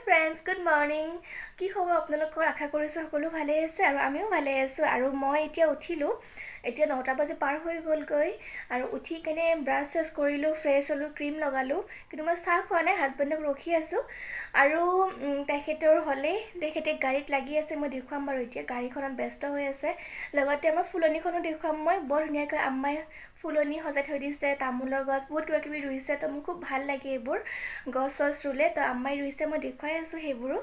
Friends, good morning. কি খবৰ আপোনালোকৰ? আশা কৰিছোঁ সকলো ভালেই আছে আৰু আমিও ভালে আছোঁ। আৰু মই এতিয়া উঠিলোঁ, এতিয়া 9টা বাজি পাৰ হৈ গ'লগৈ। আৰু উঠি কেনে ব্ৰাছ চ্ৰাছ কৰিলোঁ, ফ্ৰেছ হ'লোঁ, ক্ৰীম লগালোঁ, কিন্তু মই চাহ খোৱা নাই, হাজবেণ্ডক ৰখি আছোঁ। আৰু তেখেতৰ হ'লেই তেখেতে গাড়ীত লাগি আছে, মই দেখুৱাম বাৰু, এতিয়া গাড়ীখনত ব্যস্ত হৈ আছে। লগতে আমাৰ ফুলনিখনো দেখুৱাম মই, বৰ ধুনীয়াকৈ আম্মাই ফুলনি সজাই থৈ দিছে, তামোলৰ গছ বহুত কিবা কিবি ৰুইছে। তো মোৰ খুব ভাল লাগে এইবোৰ গছ চছ ৰুলে। তো আম্মাই ৰুইছে, মই দেখুৱাই আছোঁ সেইবোৰো।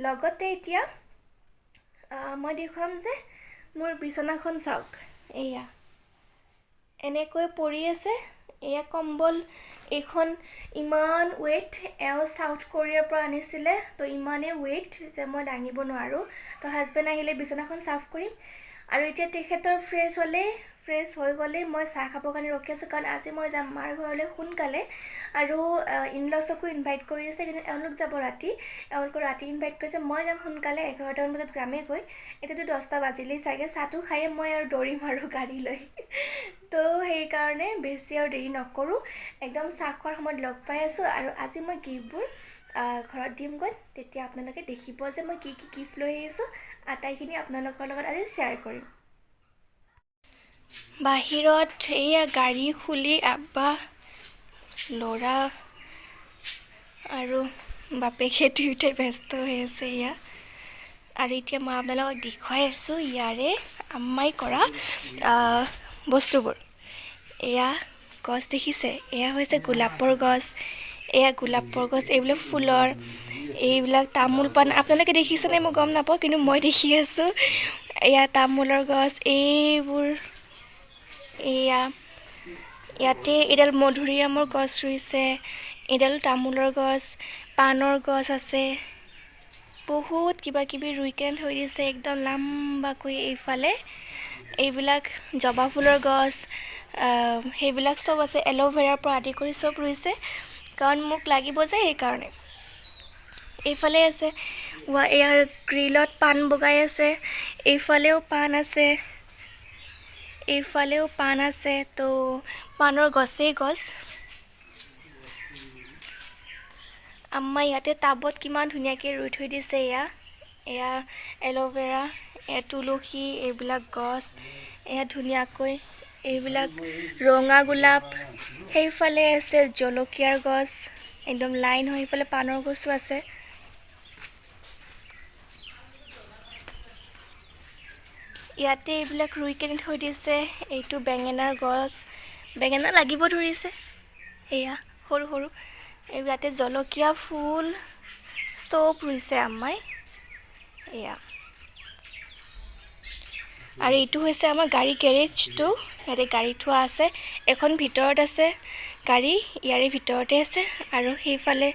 লগতে এতিয়া মই দেখুৱাম যে মোৰ বিচনাখন চাওক, এয়া এনেকৈ পৰি আছে। এয়া কম্বল, এইখন ইমান ৱেইট, এওঁ চাউথ কোৰিয়াৰ পৰা আনিছিলে, তো ইমানেই ৱেইট যে মই দাঙিব নোৱাৰোঁ। তো হাজবেণ্ড আহিলে বিচনাখন চাফ কৰিম। আৰু এতিয়া তেখেতৰ ফ্ৰেছ হ'লেই, ফ্ৰেছ হৈ গ'লেই মই চাহ খাবৰ কাৰণে ৰখি আছোঁ, কাৰণ আজি মই যাম মাৰ ঘৰলৈ সোনকালে। আৰু ইনলছকো ইনভাইট কৰি আছে, কিন্তু এওঁলোক যাব ৰাতি, এওঁলোকৰ ৰাতি ইনভাইট কৰিছে। মই যাম সোনকালে, 11টামান বজাত যামেইগৈ। এতিয়াতো 10টা বাজিলেই চাগে। চাহটো খায়ে মই আৰু দৌৰিম আৰু গাড়ী লৈ, তো সেইকাৰণে বেছি আৰু দেৰি নকৰোঁ, একদম চাহ খোৱাৰ সময়ত লগ পাই আছোঁ। আৰু আজি মই গিফ্টবোৰ ঘৰত দিমগৈ, তেতিয়া আপোনালোকে দেখিব যে মই কি কি গিফ্ট লৈ আহিছোঁ, আটাইখিনি আপোনালোকৰ লগত আজি শ্বেয়াৰ কৰিম। বাহিৰত এয়া গাড়ী খুলি আব্বা, ল'ৰা আৰু বাপেকে দুয়োটাই ব্যস্ত হৈ আছে এয়া। আৰু এতিয়া মই আপোনালোকক দেখুৱাই আছোঁ ইয়াৰে আম্মাই কৰা বস্তুবোৰ। এয়া গছ দেখিছে, এয়া হৈছে গোলাপৰ গছ, এয়া গোলাপৰ গছ, এইবিলাক ফুলৰ, এইবিলাক তামোল পাণ। আপোনালোকে দেখিছেনে মই গম নাপাওঁ, কিন্তু মই দেখি আছোঁ। এয়া তামোলৰ গছ, এইবোৰ, এয়া ইয়াতে এডাল মধুৰিআমৰ গছ ৰুইছে, এডাল তামোলৰ গছ, পাণৰ গছ আছে, বহুত কিবা কিবি ৰুই কেনে থৈ দিছে একদম লাম্বাকৈ। এইফালে এইবিলাক জবা ফুলৰ গছ, সেইবিলাক চব আছে, এল'ভেৰাৰ পৰা আদি কৰি চব ৰুইছে, কাৰণ মোক লাগিব যে সেইকাৰণে। এইফালে আছে এয়া গ্ৰিলত পাণ বগাই আছে, এইফালেও পাণ আছে, এইফালেও পাণ আছে। তো পাণৰ গছেই গছ। আম্মা ইয়াতে টাবত কিমান ধুনীয়াকৈ ৰুই থৈ দিছে। এয়া এয়া এল'ভেৰা, এয়া তুলসী, এইবিলাক গছ, এয়া ধুনীয়াকৈ এইবিলাক ৰঙা গোলাপ। সেইফালে আছে জলকীয়াৰ গছ, একদম লাইন হৈ সেইফালে পাণৰ গছো আছে। ইয়াতে এইবিলাক ৰুই কেনে থৈ দিছে। এইটো বেঙেনাৰ গছ, বেঙেনা লাগিব ধৰিছে, এয়া সৰু সৰু। ইয়াতে জলকীয়া ফুল চব ৰুইছে আম্মাই। এয়া আৰু এইটো হৈছে আমাৰ গাড়ী গেৰেজটো, ইয়াতে গাড়ী থোৱা আছে, এখন ভিতৰত আছে গাড়ী, ইয়াৰে ভিতৰতে আছে। আৰু সেইফালে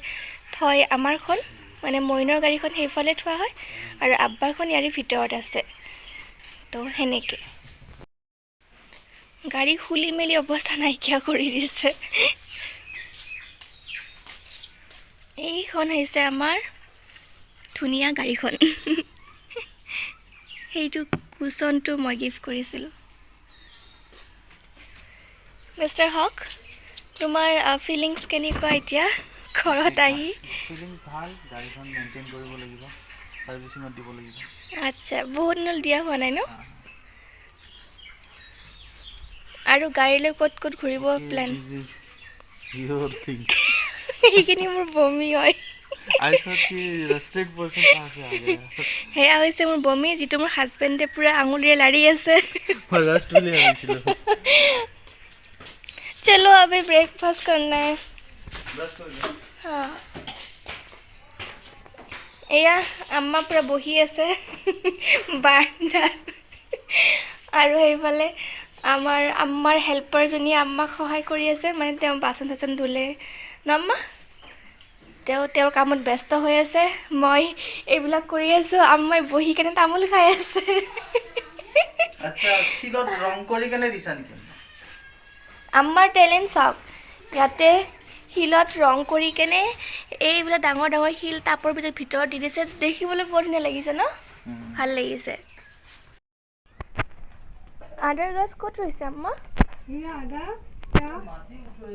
থয় আমাৰখন, মানে মইনৰ গাড়ীখন সেইফালে থোৱা হয়, আৰু আব্বাৰখন ইয়াৰে ভিতৰত আছে। তো সেনেকৈ গাড়ী খুলি মেলি অৱস্থা নাইকিয়া কৰি দিছে। এইখন হৈছে আমাৰ ধুনীয়া গাড়ীখন, সেইটো কুচনটো মই গিফ্ট কৰিছিলোঁ। মিষ্টাৰ হক, তোমাৰ ফিলিংছ কেনেকুৱা এতিয়া ঘৰত আহি? ফিলিংছ ভাল, গাড়ীখন মেইনটেইন কৰিব লাগিব, ছাৰ্ভিচিঙত দিব লাগিব। আচ্ছা, বহুত দিন দিয়া হোৱা নাই ন? আৰু গাড়ীলৈ ক'ত ক'ত ঘূৰিব প্লেন? সেইখিনি মোৰ বমি হয়। সেয়া হৈছে মোৰ বমি, যিটো মোৰ হাজবেণ্ডে পূৰা আঙুলিৰে লাৰি আছে। চলো अभी ব্ৰেকফাষ্ট करना है। हाँ, এয়া আম্মা পূৰা বহি আছে বাৰান্দাত, আৰু সেইফালে আমাৰ আম্মাৰ হেল্পাৰজনীয়ে আম্মাক সহায় কৰি আছে, মানে তেওঁ বাচন চাচন ধুলে ন আম্মা? তেওঁ তেওঁৰ কামত ব্যস্ত হৈ আছে, মই এইবিলাক কৰি আছোঁ, আম্মাই বহি কেনে তামোল খাই আছে। আম্মাৰ টেলেণ্ট চাওক, ইয়াতে শিলত ৰং কৰি কেনে এইবিলাক ডাঙৰ ডাঙৰ শিল টাপৰ ভিতৰত দি দিছে, দেখিবলৈ বৰ ধুনীয়া লাগিছে ন? ভাল লাগিছে। আদাৰ গছ ক'ত ৰুইছে আম্মা?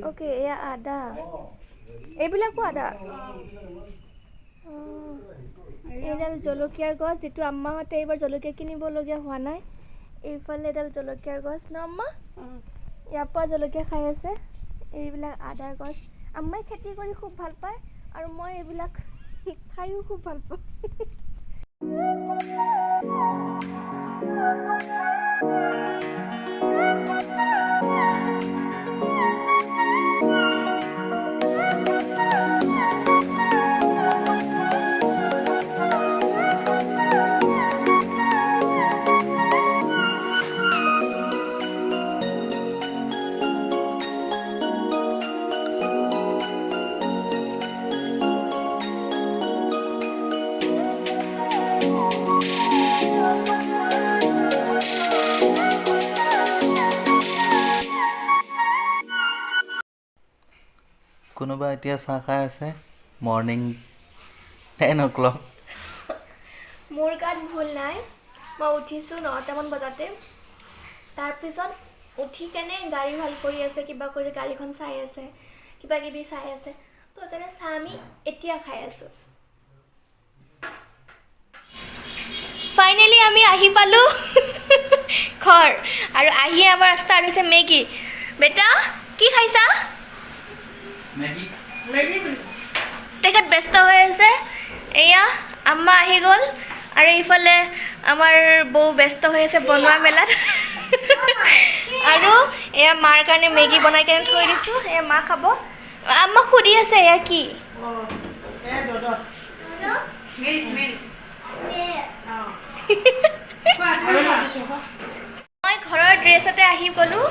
অ'কে, এয়া আদা, এইবিলাকো আদা। এইডাল জলকীয়াৰ গছ, যিটো আম্মাহঁতে এইবাৰ জলকীয়া কিনিবলগীয়া হোৱা নাই। এইফালে এডাল জলকীয়াৰ গছ ন আম্মা? ইয়াৰ পৰা জলকীয়া খাই আছে। এইবিলাক আদাৰ গছ। আম্মাই খেতি কৰি খুব ভাল পায় আৰু মই এইবিলাক খায়ো খুব ভাল পাওঁ। কোনোবা এতিয়া চাহ খাই আছে, মৰ্ণিং 10 o'clock। মোৰ গাত ভুল নাই। মই উঠিছোঁ 9টামান বজাতে। তাৰপিছত উঠি কেনে গাড়ী ভাল কৰি আছে, কিবা কৰি গাড়ীখন চাই আছে, কিবা কিবি চাই আছে। তো সেইকাৰণে চাহ আমি এতিয়া খাই আছোঁ। ফাইনেলি আমি আহি পালোঁ ঘৰ আৰু আহি আমাৰ ষ্টাৰ্ট হৈছে মেগী। বেটা, কি খাইছা? মেগী। তেখেত ব্যস্ত হৈ আছে। এয়া আম্মা আহি গ'ল আৰু ইফালে আমাৰ বৌ ব্যস্ত হৈ আছে বনোৱা মেলাত। আৰু এয়া মাৰ কাৰণে মেগী বনাই কেনে থৈ দিছোঁ, এয়া মা খাব। আম্মাক সুধি আছে এয়া কি। মই ঘৰৰ ড্ৰেছতে আহি গ'লোঁ।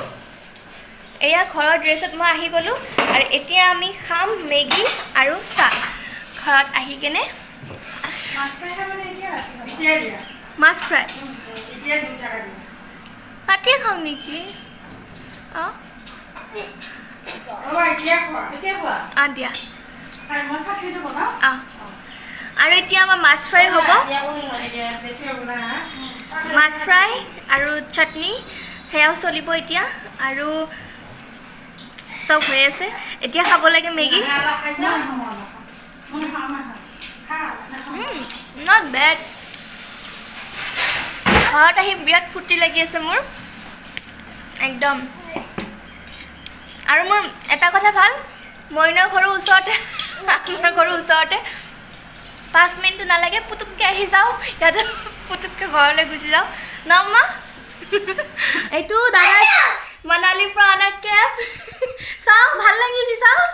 এয়া ঘৰৰ ড্ৰেছত মই আহি গ'লোঁ আৰু এতিয়া আমি খাম মেগী আৰু চাহ ঘৰত আহি কেনে। মাছ ফ্ৰাই ৰাতিয়ে খাওঁ নেকি? অঁ অঁ, দিয়া। অঁ, আৰু এতিয়া আমাৰ মাছ ফ্ৰাই হ'ব। মাছ ফ্ৰাই আৰু চাটনি সেয়াও চলিব এতিয়া। আৰু চব হৈ আছে, এতিয়া খাব লাগে মেগী। Not bed. ঘৰত আহি বিৰাট ফূৰ্তি লাগি আছে মোৰ একদম। আৰু মোৰ এটা কথা ভাল, মইনাৰ ঘৰৰ ওচৰতে, আমাৰ ঘৰৰ ওচৰতে, 5 মিনিটো নালাগে, পুতুককৈ আহি যাওঁ ইয়াতে, পুতুককৈ ঘৰলৈ গুচি যাওঁ ন মা? এইটো দাদা মানালীৰ পৰা অনা কেপ। চাওঁ, ভাল লাগিছে। চাওঁ,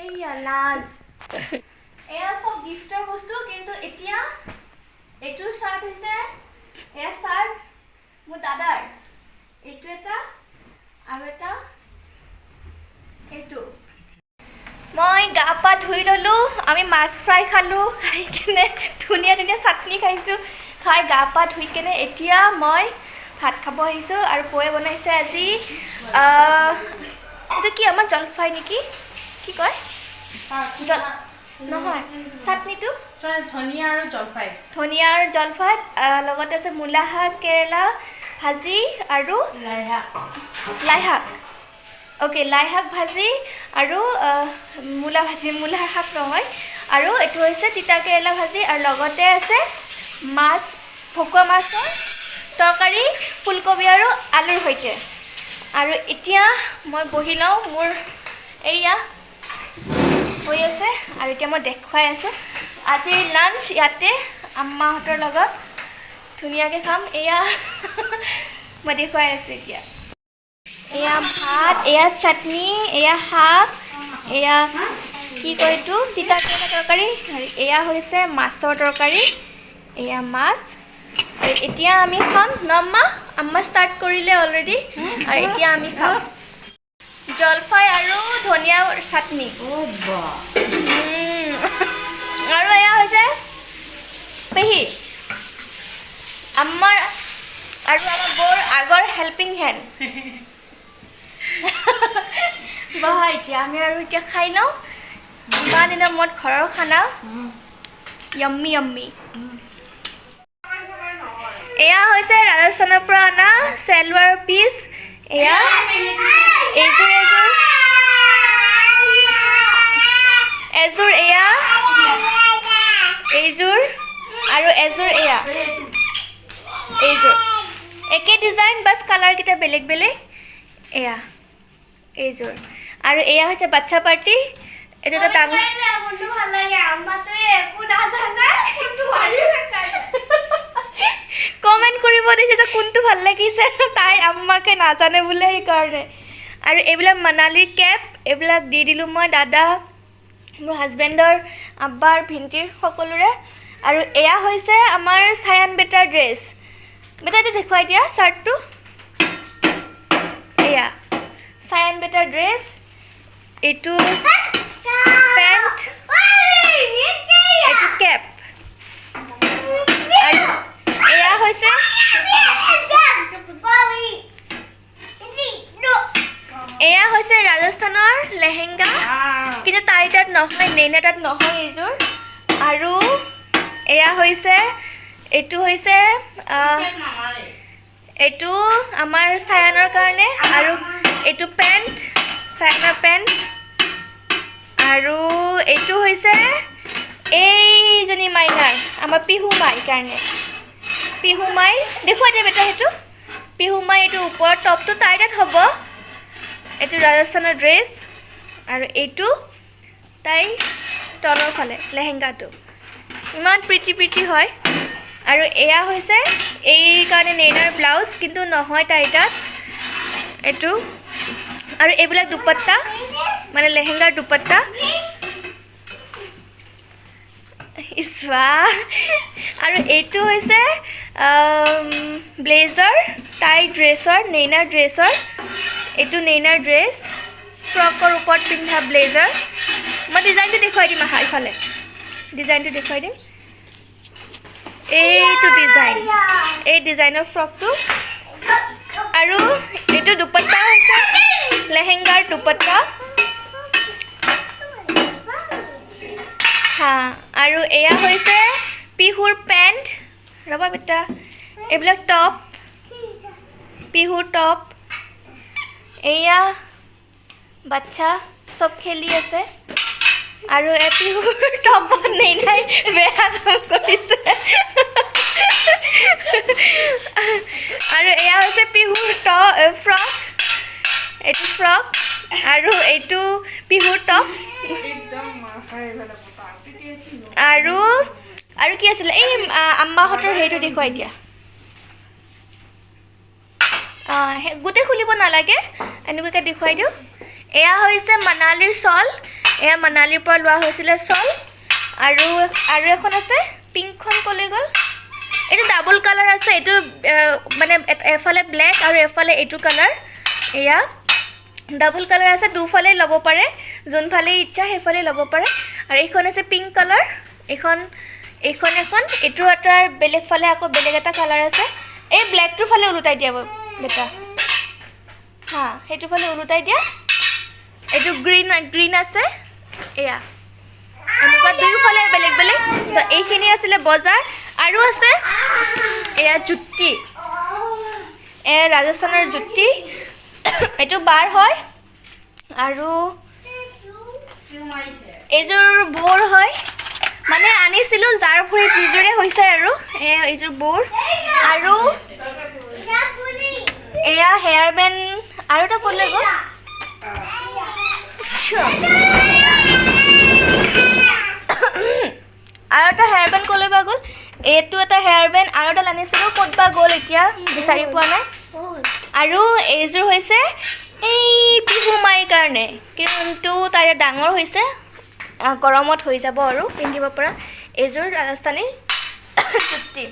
এইয়া লাজ। এয়া চব গিফ্টৰ বস্তু। কিন্তু এতিয়া এইটো চাৰ্ট হৈছে, এয়া চাৰ্ট মোৰ দাদাৰ, এইটো এটা আৰু এটা এইটো। মই গা পা ধুই ল'লোঁ। আমি মাছ ফ্ৰাই খালোঁ, খাই কেনে ধুনীয়া ধুনীয়া চাটনি খাইছোঁ। খাই গা পা ধুই কেনে এতিয়া মই ভাত খাব আহিছোঁ। আৰু বৌয়ে বনাইছে আজি এইটো কি, আমাৰ জলফাই নেকি, কি কয়, জল নহয়, চাটনিটো। ধনিয়া আৰু জলফাই। ধনিয়া আৰু জলফাই, লগতে আছে মূলা শাক, কেৰেলা ভাজি আৰু লাই শাক। লাই শাক। অ'কে, লাই শাক ভাজি আৰু মূলা ভাজি, মূলাৰ শাক নহয়। আৰু এইটো হৈছে তিতা কেৰেলা ভাজি আৰু লগতে আছে মাছ, ভকুৱা মাছৰ তৰকাৰী ফুলকবি আৰু আলুৰ সৈতে। আৰু এতিয়া মই বহি লওঁ। মোৰ এইয়া হৈ আছে আৰু এতিয়া মই দেখুৱাই আছোঁ। আজিৰ লাঞ্চ ইয়াতে আম্মাহঁতৰ লগত ধুনীয়াকৈ খাম। এয়া মই দেখুৱাই আছোঁ এতিয়া। এয়া ভাত, এয়া চাটনি, এয়া শাক, এয়া কি কয় এইটো, তিতা কেৰেলা তৰকাৰী আৰু এয়া হৈছে মাছৰ তৰকাৰী, এয়া মাছ। আৰু এতিয়া আমি খাম ন আম্মা? আম্মা ষ্টাৰ্ট কৰিলে অলৰেডি। আৰু এতিয়া আমি খাম জলফাই আৰু ধনিয়া চাটনি। আৰু এয়া হৈছে পেহী, আমাৰ আৰু আমাৰ বৌৰ আগৰ হেল্পিং হেণ্ড। বহা, এতিয়া আমি আৰু এতিয়া খাই লওঁ। ইমান দিনৰ মূৰত ঘৰৰ খানা, য়ম্মি য়ম্মি। এয়া হৈছে ৰাজস্থানৰ পৰা অনা চেলৱাৰ পিচ। এয়া এইযোৰ, এযোৰ এযোৰ এয়া। এযোৰ এয়া, এইযোৰ একে ডিজাইন, বাছ কালাৰকেইটা বেলেগ বেলেগ। এয়া এইযোৰ। আৰু এয়া হৈছে বাচ্ছা পাৰ্টি। এইটো এটা ডাঙৰ। ভাল লাগে, আম্মাটোৱে একো নাজানে। কমেণ্ট কৰিব দিছে যে কোনটো ভাল লাগিছে। তাই আম্মাকে নাজানে বোলে, সেইকাৰণে। আৰু এইবিলাক মানালীৰ কেপ, এইবিলাক দি দিলোঁ মই দাদা, মোৰ হাজবেণ্ডৰ, আব্বাৰ, ভিণ্টিৰ সকলোৰে। আৰু এয়া হৈছে আমাৰ চায়ান বেটাৰ ড্ৰেছ। বেটা, এইটো দেখুৱাই দিয়া চাৰ্টটো। এয়া চায়ান বেটাৰ ড্ৰেছ, এইটো পেণ্ট, এইটো কেপ। আৰু এয়া হৈছে ৰাজস্থানৰ লেহেংগা, কিন্তু তাইৰ তাত নহয়, নেইনা তাত নহয় এইযোৰ। আৰু এয়া হৈছে, এইটো হৈছে এইটো আমাৰ চায়ানৰ কাৰণে। আৰু এইটো পেণ্ট, চায়ানৰ পেণ্ট। আৰু এইটো হৈছে এইজনী মাইনাৰ, আমাৰ পিহু মাইৰ কাৰণে। পিহু মাই দেখুৱাই দে বেটা সেইটো। পিহু মাই এইটো ওপৰৰ টপটো তাইৰ তাত হ'ব। এইটো ৰাজস্থানৰ ড্ৰেছ আৰু এইটো তাই তলৰ ফালে লেহেংগাটো। ইমান প্ৰিটি প্ৰিটি হয়। আৰু এয়া হৈছে এই কাৰণে নেইনাৰ ব্লাউজ, কিন্তু নহয় তাইৰ তাত এইটো। আৰু এইবিলাক দুপট্টা, মানে লেহেংগাৰ দুপট্টা। ইচবা। আৰু এইটো হৈছে ব্লেজাৰ, তাইৰ ড্ৰেছৰ, নেইনাৰ ড্ৰেছৰ। এইটো নেইনাৰ ড্ৰেছ, ফ্ৰকৰ ওপৰত পিন্ধা ব্লেজাৰ। মই ডিজাইনটো দেখুৱাই দিম, আহা ইফালে ডিজাইনটো দেখুৱাই দিম। এইটো ডিজাইন, এই ডিজাইনৰ ফ্ৰকটো। আৰু এইটো দুপট্টা হৈছে লেহেংগাৰ দুপট্টা। হা, আৰু এয়া হৈছে পিহুৰ পেণ্ট। ৰ'বা বেটা, এইবিলাক টপ, পিহুৰ টপ। এয়া বাচ্ছা চব খেলি আছে। আৰু এই পিহুৰ টপত নেইনাই বেয়া কাম কৰিছে। আৰু এয়া হৈছে পিহুৰ ফ্ৰক, এইটো ফ্ৰক আৰু এইটো পিহুৰ টপ। আৰু আৰু কি আছিলে? এই আম্মাহঁতৰ হেৰিটো দেখুৱাই দিয়া। গোটেই খুলিব নালাগে, এনেকুৱাকৈ দেখুৱাই দিওঁ। এয়া হৈছে মানালীৰ শ্বল, এয়া মানালীৰ পৰা লোৱা হৈছিলে শ্বল। আৰু আৰু এখন আছে, পিংকখন ক'লৈ গ'ল? এইটো ডাবল কালাৰ আছে, এইটো মানে এফালে ব্লেক আৰু এফালে এইটো কালাৰ। এয়া ডাবল কালাৰ আছে, দুফালে ল'ব পাৰে, যোনফালে ইচ্ছা সেইফালে ল'ব পাৰে। আৰু এইখন আছে পিংক কালাৰ, এইখন এইখন এখন, এইটো এটাৰ বেলেগ ফালে আকৌ বেলেগ এটা কালাৰ আছে। এই ব্লেকটোৰ ফালে ওলোটাই দিয়া বেটা। হা, সেইটো ফালে ওলোটাই দিয়া। এইটো গ্ৰীণ, গ্ৰীণ আছে। এয়া এনেকুৱা দুয়োফালে বেলেগ বেলেগ। তো এইখিনি আছিলে বজাৰ। আৰু আছে এয়া জুতি, এয়া ৰাজস্থানৰ জুতি, এইটো বাৰ হয়। আৰু এইযোৰ বৰ হয়, মানে আনিছিলোঁ যাৰ ভৰিত যিযোৰে হৈছে। আৰু এয়া এইযোৰ বৰ। আৰু এয়া হেয়াৰ বেণ্ড। আৰু এটা ক'লৈ গ'ল? আৰু এটা হেয়াৰ বেণ্ড ক'লৈ বা গ'ল? এইটো এটা হেয়াৰ বেণ্ড আৰু এডাল আনিছিলোঁ, ক'ত বা গ'ল এতিয়া বিচাৰি পোৱা নাই। আৰু এইযোৰ হৈছে এই পিহু মাইৰ কাৰণে, কিন্তু তাই ডাঙৰ হৈছে, গৰমত হৈ যাব আৰু পিন্ধিব পৰা। এইযোৰ ৰাজস্থানী চুটি।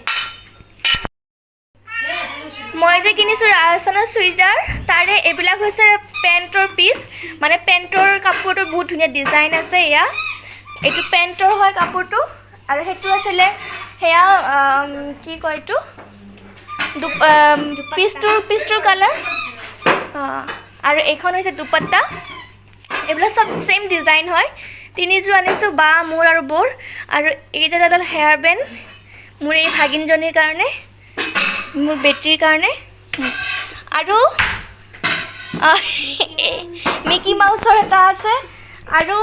মই যে কিনিছোঁ ৰাজস্থানৰ চুইজাৰ, তাৰে এইবিলাক হৈছে পেণ্টৰ পিচ। মানে পেণ্টৰ কাপোৰটো বহুত ধুনীয়া ডিজাইন আছে। এয়া এইটো পেণ্টৰ হয় কাপোৰটো। আৰু সেইটো আছিলে সেয়া কি কয় এইটো পিচটোৰ পিচটোৰ কালাৰ। আৰু এইখন হৈছে দুপাট্টা। এইবিলাক চব ছেইম ডিজাইন হয়। তিনিযোৰ আনিছোঁ, বা, মোৰ আৰু বৌৰ। আৰু এইকেইটা এডাল হেয়াৰ বেণ্ড মোৰ এই ভাগিনজনীৰ কাৰণে, মোৰ বেটীৰ কাৰণে। আৰু মিকি মাউচৰ এটা আছে। আৰু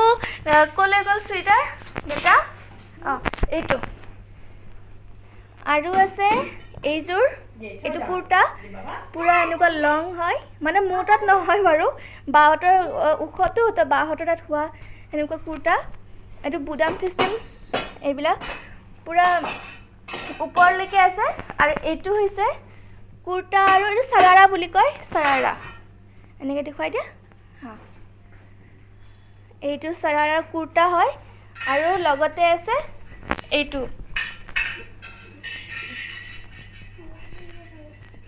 ক'লৈ গ'ল চুইদাৰ বেটা? অঁ, এইটো। আৰু আছে এইযোৰ, এইটো কুৰ্তা, পূৰা এনেকুৱা লং হয়, মানে মোৰ তাত নহয় বাৰু, বাহঁতৰ ওখটো, তো বাহঁতৰ তাত হোৱা সেনেকুৱা কুৰ্তা। এইটো বুদাম চিষ্টেম, এইবিলাক পূৰা ওপৰলৈকে আছে। আৰু এইটো হৈছে কুৰ্তা আৰু এইটো চাৰাৰা বুলি কয়, চাৰাৰা এনেকৈ দেখুৱাই দিয়া। হা, এইটো চাৰাৰা কুৰ্তা হয়। আৰু লগতে আছে এইটো,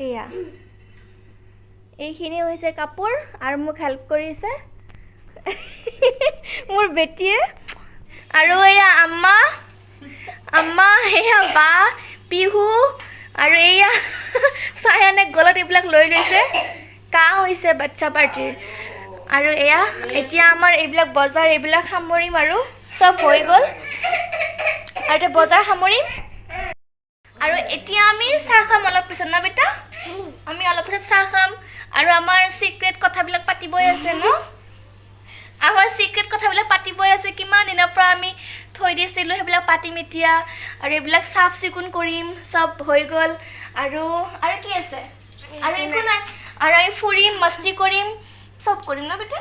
এয়া এইখিনি হৈছে কাপোৰ। আৰু মোক হেল্প কৰিছে মোৰ বেটীয়ে। আৰু এয়া আম্মা, আম্মা, এয়া বা, পিহু, আৰু এয়া চায়ানে গলত এইবিলাক লৈ লৈছে, কাহ হৈছে বাচ্ছা পাৰ্টিৰ। আৰু এয়া এতিয়া আমাৰ এইবিলাক বজাৰ এইবিলাক সামৰিম আৰু চব হৈ গ'ল। আৰু এতিয়া বজাৰ সামৰিম। আৰু এতিয়া আমি চাহ খাম অলপ পিছত ন বেটা? আমি অলপ পিছত চাহ খাম। আৰু আমাৰ চিক্ৰেট কথাবিলাক পাতিবই আছে ন? আমাৰ চিক্ৰেট কথাবিলাক পাতিবই আছে, কিমান দিনৰ পৰা আমি থৈ দিছিলোঁ, সেইবিলাক পাতিম এতিয়া। আৰু এইবিলাক চাফ চিকুণ কৰিম, চব হৈ গ'ল। আৰু আৰু কি আছে? আৰু একো নাই। আৰু আমি ফুৰিম, মস্তি কৰিম, চব কৰিম ন বেটা?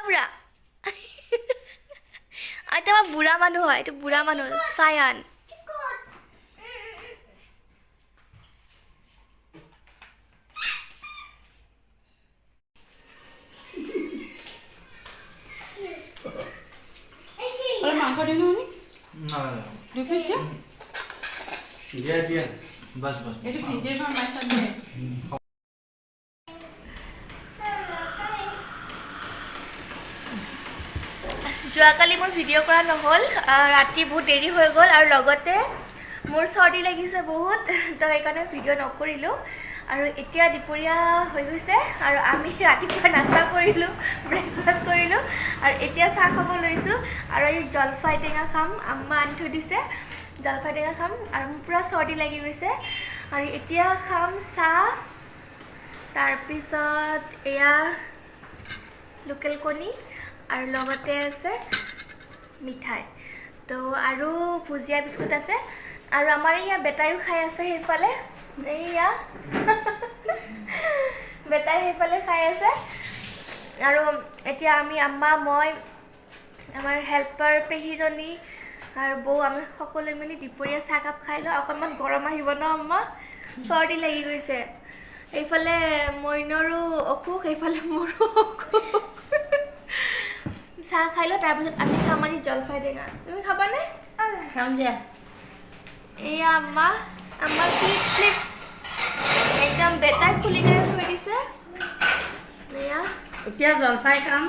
বুঢ়া, এইটো আমাৰ বুঢ়া মানুহ হয়, এইটো বুঢ়া মানুহ চায়ান। অলপ মাংস দিওঁ নহয়? নালাগে। দুই পিচ দিয়া। দিয়া দিয়া, বাছ বাছ। এইটো ভিডিঅ'খন মাৰি চাম দে। যোৱাকালি মোৰ ভিডিঅ' কৰা নহ'ল, ৰাতি বহুত দেৰি হৈ গ'ল আৰু লগতে মোৰ চৰ্দি লাগিছে বহুত, তো সেইকাৰণে ভিডিঅ' নকৰিলোঁ। আৰু এতিয়া দুপৰীয়া হৈ গৈছে আৰু আমি ৰাতিপুৱা নাস্তা কৰিলোঁ, ব্ৰেকফাষ্ট কৰিলোঁ আৰু এতিয়া চাহ খাব লৈছোঁ। আৰু এই জলফাই টেঙা খাম, আম্মা আনি থৈ দিছে, জলফাই টেঙা খাম। আৰু মোৰ পূৰা চৰ্দি লাগি গৈছে। আৰু এতিয়া খাম চাহ, তাৰপিছত এয়া লোকেল কণী আৰু লগতে আছে মিঠাই, তো আৰু ভুজিয়া বিস্কুট আছে। আৰু আমাৰ এইয়া বেটাইও খাই আছে সেইফালে, এইয়া বেটাই সেইফালে খাই আছে। আৰু এতিয়া আমি আম্মা, মই, আমাৰ হেল্পাৰ পেহীজনী আৰু বৌ, আমি সকলোৱে মিলি দুপৰীয়া চাহকাপ খাই লওঁ। অকণমান গৰম আহিব ন আম্মা, চৰ্দি লাগি গৈছে। এইফালে মইনৰো অসুখ, এইফালে মোৰো অসুখ। চাহ খাই লওঁ, তাৰপিছত আমি খাম আজি জলফাই টেঙা। তুমি খাবানে? খাম দিয়া। এয়া আম্মা, আম্মাৰ ক্লিপ ক্লিপ একদম বেটাই খুলি কেনে থৈ দিছে। এয়া এতিয়া জলফাই খাম।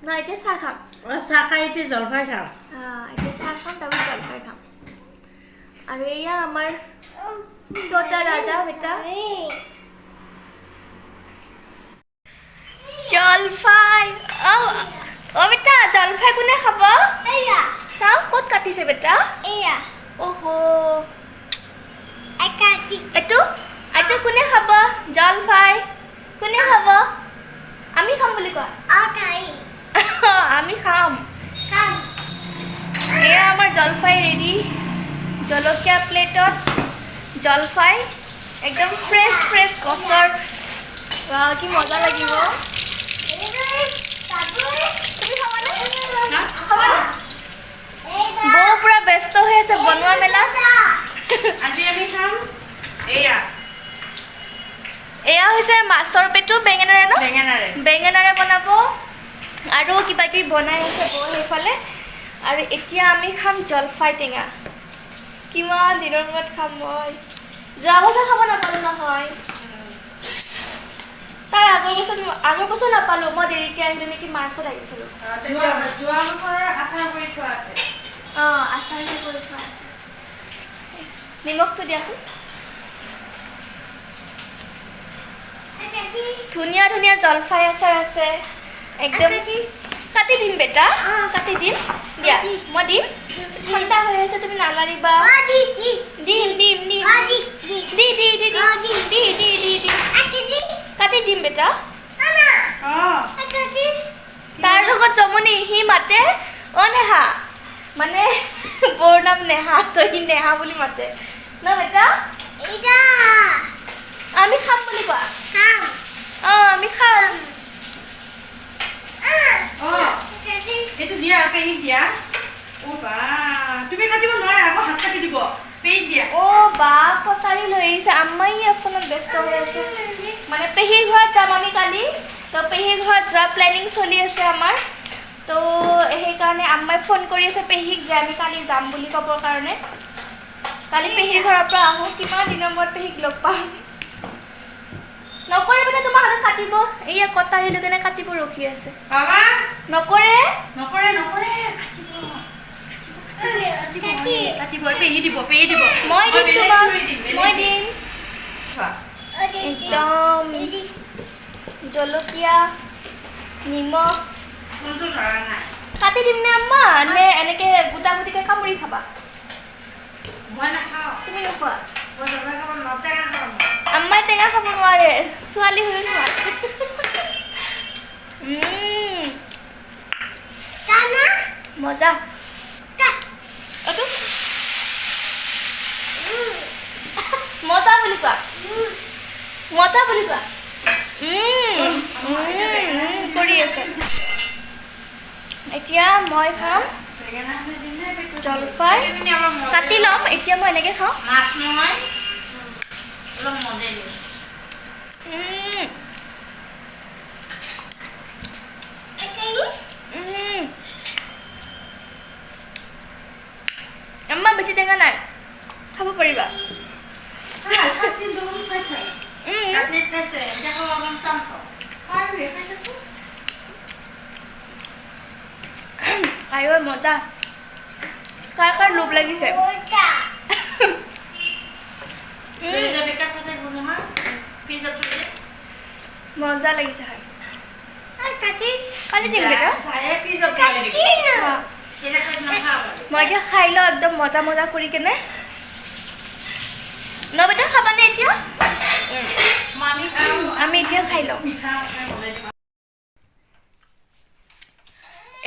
নাই, এতিয়া চাহ খাম। অঁ, চাহ খাই এতিয়া জলফাই খাম। এতিয়া চাহ খাম, তাৰপিছত জলফাই খাম। আৰু এয়া আমাৰ ছোটা ৰাজা বেটা। জলফাই, অ অ বেটা, জলফাই কোনে খাব? চাওঁ ক'ত কাটিছে বেটা। অহ, এইটো এইটো কোনে খাব? জলফাই কোনে খাব? আমি খাম বুলি কোৱা। আমি খাম। এয়া আমাৰ জলফাই ৰেডি। জলকীয়া প্লেটত জলফাই, একদম ফ্ৰেছ ফ্ৰেছ গছৰ, কি মজা লাগিব। তুমি খাবানে? খাবানে? বৌ পুৰা ব্যস্ত হৈ আছে বনোৱা মেলাত। আজি আমি খাম এয়া। এয়া হৈছে মাছৰ পেটু বেঙেনাৰে ন? বেঙেনাৰে। বেঙেনাৰে বনাব আৰু কিবা কিবি বনাই আছে বৌ সেইফালে। আৰু এতিয়া আমি খাম জলফাই টেঙা। কিমান দিনৰ মূৰত খাম মই, যোৱা বছৰ খাব নাপালোঁ নহয়, তাৰ আগৰ বছৰ, আগৰ বছৰ নাপালোঁ মই, দেৰিকৈ আহিলোঁ নেকি, মাৰ্চত আহিছিলোঁ। যোৱা বছৰৰ আচাৰ কৰি থোৱা আছে। অঁ, আচাৰ কৰি থোৱা আছে। নিমখটো দিয়াচোন। ধুনীয়া ধুনীয়া জলফাই আচাৰ আছে একদম। কাটি দিম বেটা, কাটি দিম দিয়া, মই দিম। ঠাণ্ডা হৈ আছে, তুমি নালাৰিবা। দিম দিম দিম দি দি দি দি দি দি দি দি, কাটি দিম বেটা। অঁ। তাৰ লগত জমনি, সি মাতে, অ নেহা, মানে বৌৰ নাম নেহা, তো সি নেহা বুলি মাতে ন। বেটা, আমি খাম বুলি কোৱা। অঁ, আমি খাম। অঁ, এইটো দিয়া, পেহীক দিয়া। অ' বা, তুমি কাটিব নোৱাৰা আকৌ, হাত কাটি দিব। পেহীক দিয়া। অ' বা, কটাৰী লৈ আহিছে। আম্মাই ফোনত ব্যস্ত হৈ আছে। মানে পেহীৰ ঘৰত যাম আমি কালি, তো পেহীৰ ঘৰত যোৱা প্লেনিং চলি আছে আমাৰ। তো সেইকাৰণে আম্মাই ফোন কৰি আছে পেহীক যে আমি কালি যাম বুলি ক'বৰ কাৰণে। কালি পেহীৰ ঘৰৰ পৰা আহোঁ, কিমান দিনৰ মূৰত পেহীক লগ পাম। নকৰে মানে তোমাৰ হাতত কাটিব। এইয়া কটাৰী লৈ কেনে কাটিব ৰখি আছে। বাবা। নকৰে। নকৰে, নকৰে, কাটিব, কাটিব। পেহী দিব, পেহী দিব। মই দিম বেলেগ তোমাক। চুৰি দিম, বেলেগ মই দিম। দিম। চোৱা। একদম জলকীয়া, নিমখ। ফোনটো ধৰা নাই। কাটি দিম নে আম্মা, নে এনেকে গোটা গুটিকে কামুৰি খাবা? মই নাখাওঁ। তুমি নোখোৱা? মই জলফাই খাব নোৱাৰোঁ, টেঙা খাব। আম্মাই টেঙা খাব নোৱাৰে, ছোৱালী হৈও নোৱাৰে। মজা এইটো। মজা বুলি কোৱা, মজা বুলি কোৱা। উম, উম, উম, কৰি আছে। এতিয়া মই খাম জলফাই, কাটি ল'ম। এতিয়া মই এনেকে খাওঁ। মাছ নহয়, অলপ মজে দিওঁ। উম। আম্মা, বেছি টেঙা নাই, খাব পাৰিবা। চাটনি দেখোন খাইছে। চাটনিত খাইছে, এতিয়া খাব অকণ টান পাওঁ। পাৰিবি, খাইছেচোন। আইঐ মজা। কাৰ কাৰ লোভ লাগিছে? লৈ যাবি, কেঁচা থাকিব নহয়, ফ্ৰিজত থৈ দে। মজা লাগিছে খাই। কাটি দিম বেটা। ফ্ৰিজত থৈ দিবি। কেনেকৈ নাখাওঁ। মই এতিয়া খাই লওঁ একদম মজা মজা কৰি কেনে। ন বেটা, খাবানে এতিয়া? আমি খাওঁ। আমি এতিয়া খাই লওঁ। মিঠা খাই বনাই দিম।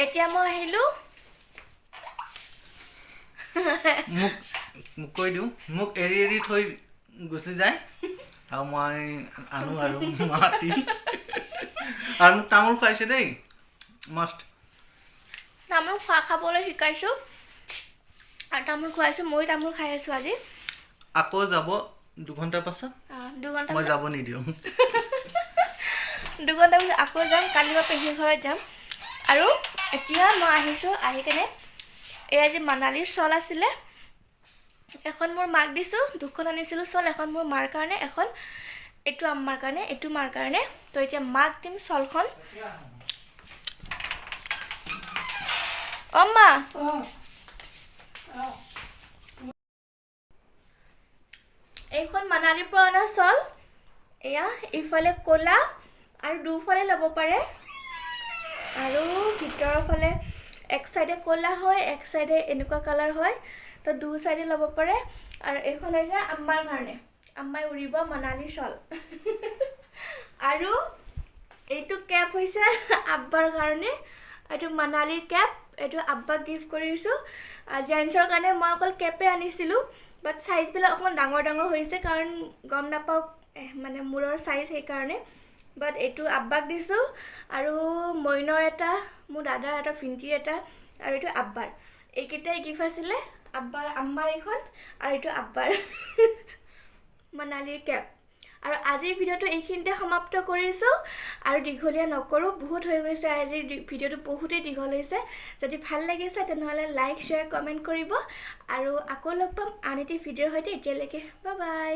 এতিয়া মই আহিলোঁ। মোক কৈ দিওঁ, মোক এৰি এৰি থৈ গুচি যায় আৰু মই আনো আৰু মাতি আৰু মোক তামোল খুৱাইছে দেই, মস্ত। তামোল খাবলৈ শিকাইছোঁ আৰু তামোল খুৱাইছোঁ। ময়ো তামোল খাই আছোঁ আজি। আকৌ যাব 2 ঘণ্টাৰ পাছত। 2 ঘণ্টা মই পিছত। যাব নিদিওঁ। 2 ঘণ্টা পিছত আকৌ যাম। কালি মই পেহীৰ ঘৰত যাম। আৰু এতিয়া মই আহিছোঁ, আহি কেনে এই আজি মানালীৰ শ্বল আছিলে, এখন মোৰ মাক দিছোঁ। দুখন আনিছিলোঁ শ্বল, এখন মোৰ মাৰ কাৰণে, এখন এইটো আম্মাৰ কাৰণে, এইটো মাৰ কাৰণে। তো এতিয়া মাক দিম শ্বলখন। অ' মা। অঁ। এইখন মানালীৰ পৰা অনা শ্বল। এয়া এইফালে ক'লা আৰু দুফালে ল'ব পাৰে আৰু ভিতৰৰ ফালে এক চাইডে ক'লা হয়, এক চাইডে এনেকুৱা কালাৰ হয়। তো দু চাইডে ল'ব পাৰে। আৰু এইখন হৈছে আম্মাৰ কাৰণে, আম্মাই উৰিব মানালী শ্বল। আৰু এইটো কেপ হৈছে আব্বাৰ কাৰণে, এইটো মানালীৰ কেপ। এইটো আব্বাক গিফ্ট কৰিছোঁ। জেণ্টছৰ কাৰণে মই অকল কেপে আনিছিলোঁ, বাট চাইজবিলাক অকণমান ডাঙৰ ডাঙৰ হৈছে, কাৰণ গম নাপাওঁ মানে মূৰৰ চাইজ, সেইকাৰণে। বাট এইটো আব্বাক দিছোঁ আৰু মইনৰ এটা, মোৰ দাদাৰ এটা, ভিণ্টিৰ এটা আৰু এইটো আব্বাৰ। এইকেইটাই গিফ্ট আছিলে আব্বাৰ, আম্মাৰ এইখন আৰু এইটো আব্বাৰ মানালীৰ কেপ। আৰু আজিৰ ভিডিঅ'টো এইখিনিতে সমাপ্ত কৰিছোঁ আৰু দীঘলীয়া নকৰোঁ, বহুত হৈ গৈছে। আজিৰ ভিডিঅ'টো বহুতেই দীঘল হৈছে। যদি ভাল লাগিছে তেনেহ'লে লাইক, শ্বেয়াৰ, কমেণ্ট কৰিব আৰু আকৌ লগ পাম আন এটি ভিডিঅ'ৰ সৈতে। এতিয়ালৈকে বাই বাই।